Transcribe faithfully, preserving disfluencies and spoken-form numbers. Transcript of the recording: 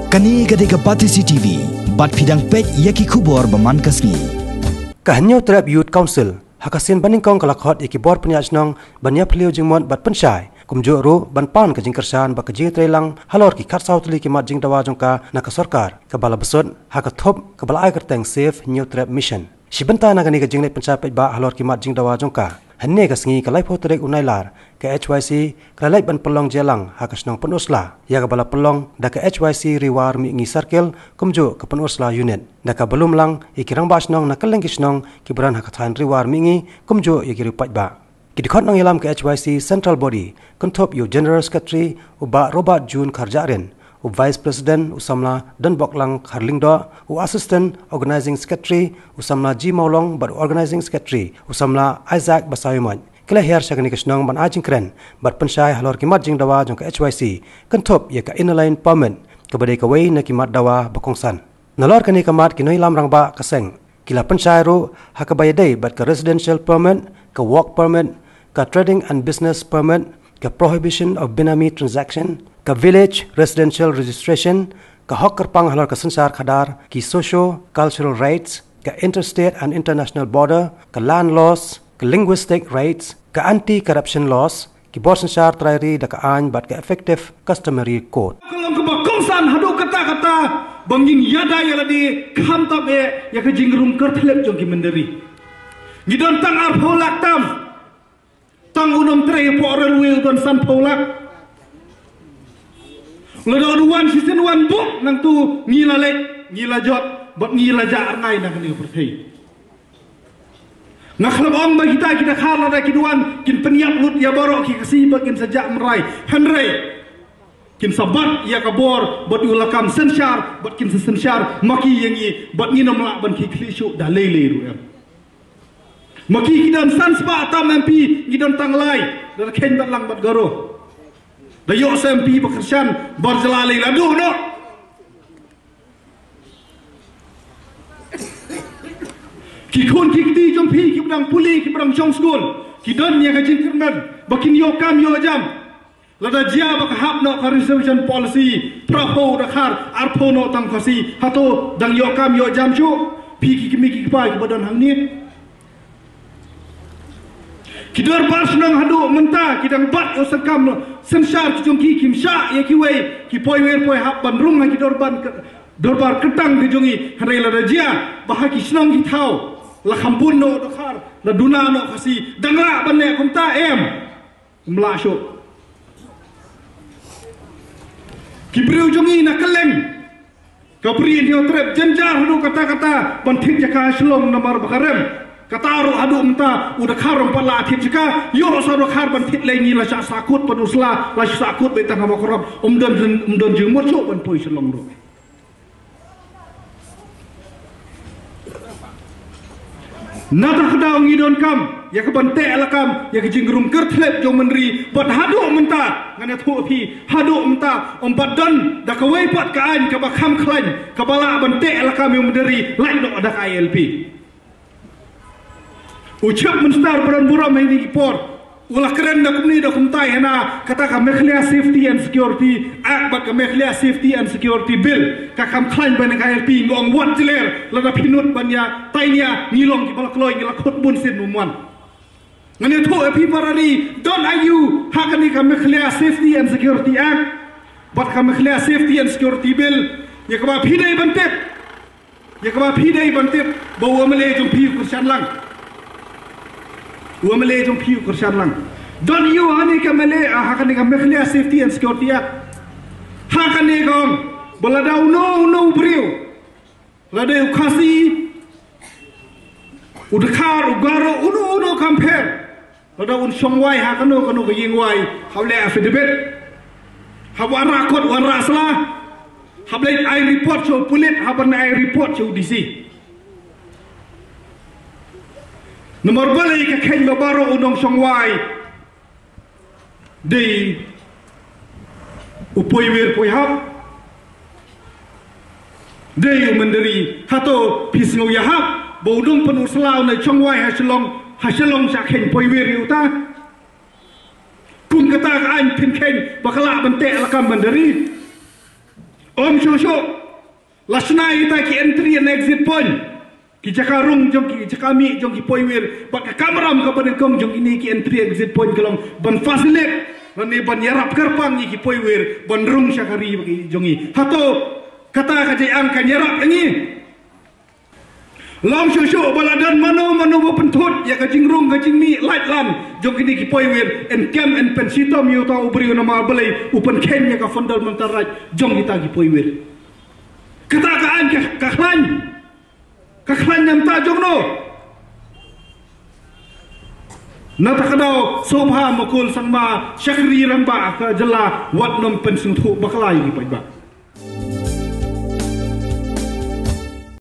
Kane ka dei ka Batesi T V, bad phi dang peit ïa ki khubor ba man ka sngi. Ka Hynñiewtrep Youth Council ha ka sien ba nyngkong ka la khot ïa ki bor pynïaid shnong ban ïa phylliew jingmut bad pynshai, kumjuh ruh ban pan ka jingkyrshan bad ka jingïatreilang halor ki khatsaw tylli ki mat jingdawa jong ka na ka sorkar, kaba la bsut ha ka thup kaba la ai kyrteng Save Hynñiewtrep Mission. Shi bynta na kane ka jingleit pynshai paidbah halor ki mat jingdawa jong ka, hynne ka sngi ka laiphew tarik u Nailar, ka H Y C ka la leit ban pynlong jingïalang ha ka shnong Pynursla, ïa kaba la pynlong da ka H Y C Ri War Mihngi Circle, kumjuh ka Pynursla Unit, da kaba lum lang ïa ki rangbah shnong na kylleng ki shnong kiba don ha ka thaiñ Ri War Mihngi, kumjuh ïa ki riew paidbah. Ki dkhot nongïalam ka H Y C Central Body, kynthup ïa u General Secretary u Bah Robert June Kharjahrin, u Vice President u samla Donboklang Kharlyngdoh, u Assistant Organizing Secretary u samla G Mawlong bad u Organizing Secretary u samla Isaac Basaiawmoit, ki la hiar sha kane ka shnong ban ai jingkren bad pynshai halor ki mat jingdawa jong ka H Y C, kynthup ïa ka Inner Line Permit, kaba dei kawei na ki mat dawa ba kongsan. Nalor kane ka mat, ki nongïalam rangbah ka seng ki la pynshai ruh ha kaba ïadei bad ka Residential Permit, ka Work Permit, ka Trading and Business Permit, ka Prohibition of Benami Transaction, ka Village Residential Registration, ka hok kyrpang halor ka synshar khadar, ki Socio-Cultural Rights, ka Interstate and International Border, ka Land Laws, ka Linguistic Rights, ka Anti-Corruption Laws, ki bor synshar trai ri da ka aiñ bad ka Effective Customary Code. Ka long kaba kongsan haduh katta katta ba ngin ïada ïa lade, khamtam eh ïa ka jingrung kyrthlep jong ki mynder ri. Ngi don tang arphew lak tam. Tang u nongtrei hapoh railway u don sanphew lak. Lada u wan shisien wan buk, nangtu ngi la leit, ngi la jot bad ngi la jah rngai na kane ka pyrthei. Nga khlem ong ba kita ki dkhar lada kin wan kin pynïap lut ïa baroh ki Khasi ba kin sa jah mrai. Hynrei kin sa bat ïa ka bor bad u lakam synshar bad kin sa synshar ma ki ïa ngi bad ngin ym lah ban khih khlieh shuh da lei lei ruh em. Ma ki ki don san spah tam M P, ngi don tang lai, da kheiñ bad lang bad Garo. Da ïoh sa M P ba kyrshan, bar jylla lei la duh noh. Ki khun ki kti jong phi kiba dang pule, kiba dang shong skul, ki don ïa ka jingkyrmen ba kin ïoh kam ïoh jam. Lada jia ba ka hap noh ka reservation policy, phraphew dkhar, arphew noh tang Khasi, hato dang ïoh kam ïoh jam shuh? Phi ki kmie ki kpa kiba don hangne. Ki dorbar shnong haduh mynta ki dang bat ïa u syrkam synshar ki jong ki, kim shah ïa kiwei ki poiwer poihap ban rung ha ki dorbar, dorbar kyrtang ki jong ngi. Hynrei lada jia ba ha ki shnong ki thaw la kham bun noh dkhar, la duna noh Khasi, dang lah ban leh kumta em? Ym lah shuh. Ki briew jong ngi na kylleng ka Bri Hynñiewtrep jynjar haduh katta katta ban thied jaka ha Shillong namar ba ka rem. Kata ruh haduh mynta u dkhar um pat lah thied jaka, ïoh sa u dkhar ban thied lei, ngi la shah sahkut Pynursla, la shah sahkut beit tang ha Mawkyrwat, um don, um don jingmut shuh ban poi Shillong ruh. Nata ka daw ngi donkam ïa ka ban teh lakam ïa ka jingrung kyrthlep jong mynder ri, bad haduh mynta ngan ïathuh phi, haduh mynta ym pat don da kawei pat ka aiñ kaba kham khlaiñ kaba lah ban teh lakam ïa u mynder ri lait noh da ka I L P. U Chief Minister ba don burom ha kine ki por u la kren da kumne da kumtai hana, kata ka Meghalaya Safety and Security Act bad ka Meghalaya Safety and Security Bill ka kham khlaiñ ban ka I L P. Nga ong wat jler, lada phi nud ban ïa tai nia, ngi long kiba la kloi, ngi la khot bun sien bym wan. Ngan ïathuh ïa phi para ri, don aiu ha kane ka Meghalaya Safety and Security Act bad ka Meghalaya Safety and Security Bill, ïa kaba phi dei ban tip. Ïa kaba phi dei ban tip ba u M L A jong phi u kyrshan lang. U M L A jong phi u kyrshan lang. Don aiu ha kane ka M L A, ah, ha kane ka Meghalaya Safety and Security Act. Ha kane ka ong ba lada uno uno u briew, lada u Khasi, u Dkhar, u Garo, uno uno kam pher, lada un shong wai ha kano kano ka ïing wai, hap leh affidavit. Hap wanrah kot, wanrah sla. Hap leit ai report sha u pulit, hap ban ai report sha u D C. Namar balei? Ka kheiñ ba baroh u nongshong wai dei u poiwir poihap, dei u mynder ri. Hato phi sngew ïahap ba u nong Pynursla u na shong wai ha Shillong, ha Shillong shah kheiñ poiwir ïa uta? Kum kata ka aiñ phin kheiñ ba ka lah ban teh lakam mynder ri? Ym shuh shuh la shna ïa kita ki entry and exit point, ki jaka rung jong ki, jaka mih jong ki poiwir. Bad ka kamram kaba nyngkong jong kine ki entry exit point ka long ban facilitate lane ban ïarap kyrpang ïa ki poiwir ban rung sha ka ri jong ngi. Hato kata ka jingïarap kan ïarap ïa ngi? Long shuh shuh ba la don mano mano ba pynthut ïa ka jingrung ka jingmih lait lan jong kine ki poiwir, yn kem yn pynshitom ïa uta u briew namar balei? U pynkheiñ ïa ka fundamental right jong kita ki poiwir. Kata ka aiñ ka, ka khlaiñ, ka khlaiñ namar ta jong no? Na kata ka daw sngewbha Mukul Sangma, shakri rangbah ka jylla, wat nym pynsngewthuh bakla ïa ki paidbah.